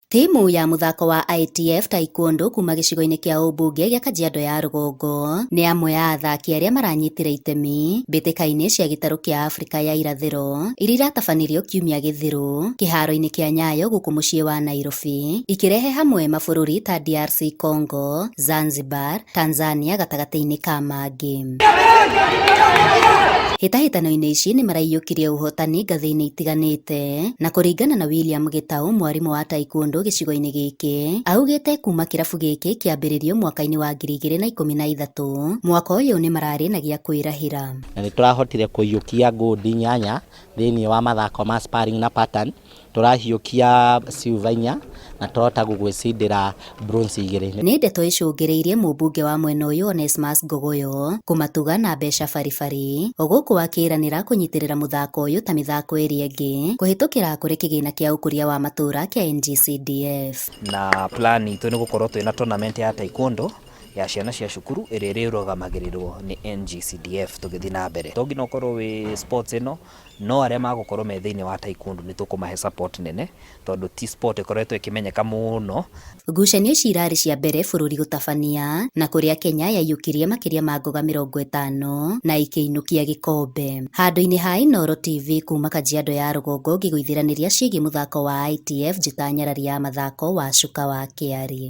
Timu ya mũthako wa ITF Taekwondo kuma gĩcigo-inĩ kĩa ũmbunge gĩa Kajiado ya rũgongo nĩ amwe a athaki arĩa maranyitire itemi mbĩtĩka-inĩ cia gĩtarũ kĩa Afrika ya irathĩro iria iratabanirio kiumia gĩthiru kĩharo-inĩ kĩa Nyayo gũkũ mũciĩ wa Nairobi, ikĩrehe hamwe mabũrũri ta DRC Congo, Zanzibar, Tanzania gatagatĩ-inĩ ka mangĩ. Hĩtahĩtano-inĩ ici nĩ maraiyũkirie ũhotani ngathĩ-inĩ itiganĩte, na kũringana na William Gĩtaũ, mwarimũ wa taekwondo gĩcigo-inĩ gĩkĩ, augĩte kuma kĩrabu gĩkĩ kĩambĩrĩrio mwaka-inĩ wa 2013, mwaka ũyũ nĩ mararĩ na gĩa kwĩrahĩra. Na nĩ tũrahotire kũiyũkia gold 8 thĩinĩ wa mathako ma sparring na pattern, tũrahiũkia silver 4 na tũrahota gwĩcindĩra bronze 2. Nĩ ndeto icũngĩrĩirie mũmbunge wa mwena ũyũ Onesmus Ngogoyo kũmatuga na mbeca baribari, o gũkũ akĩĩranĩra kũnyitĩrĩra mũthako ũyũ ta mĩthako ĩrĩa ĩngĩ kũhĩtũkĩra kũrĩ kĩgĩna kĩa ũkũria wa matũũra kĩa NGCDF. Na plan itũ nĩ gũkorwo twĩna tournament ya taekwondo ya ciana cia cukuru ĩrĩa ĩrĩrũgamagĩrĩrwo nĩ NGCDF tũgĩthiĩ na mbere. To nginya ũkorwo wĩ sports ĩno, no arĩa magũkorwo me thĩinĩ wa taekwondo nĩ tũkũmahe support nene tondũ ti sport ĩkoretwo ĩkĩmenyeka mũno. Ngucanio ici irarĩ cia mbere bũrũri gũtabania, na kũrĩa Kenya yaiyũkirie makĩria ma ngoga 50 na ikĩinũkia gĩkombe. Handũ-inĩ ha Inooro TV kuma Kajiado ya rũgongo ngĩgũithiranĩria ciĩgiĩ mũthako wa ITF njĩta nyarari ya mathako wa Cuka wa Kĩarĩ.